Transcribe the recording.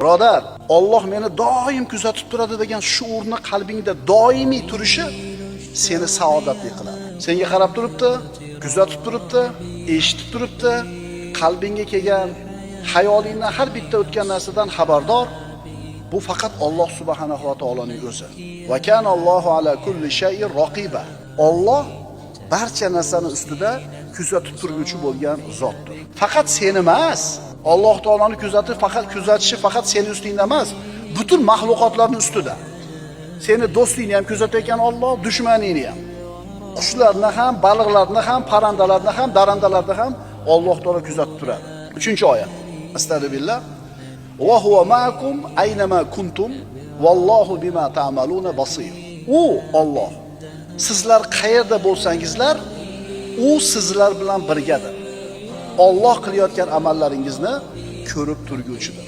Birodar, Alloh meni doim kuzatib turadi degan shuurni qalbingda doimiy turishi seni saodatli qiladi. Senga qarab turibdi, kuzatib turibdi, eshitib turibdi, qalbingga kelgan, xayolingdan har bitta o'tgan narsadan xabardor. Bu faqat Alloh subhanahu va taoloning o'zi. Va kanallohu ala kulli shay'in roqiba. Alloh barcha narsani ustida kuzatib turguvchi bo'lgan zotdir. Faqat seni emas, Alloh taoloni kuzatib faqat kuzatishi faqat seni ustingda emas, butun maxluqotlarning ustida. Seni do'stingni ham kuzatayotgan Alloh, dushmaningni ham. Qushlarni ham, baliqlarni ham, parrandalarni ham, darandalarni ham Alloh taolo kuzatib turadi. 3-oyat. Astagfirullah. Va huwa ma'akum aynama kuntum vallohu bima ta'maluna basir. U Alloh sizlar qayerda bo'lsangizlar, u sizlar bilan birgadir. Alloh qilayotgan amallaringizni ko'rib turguvchidir.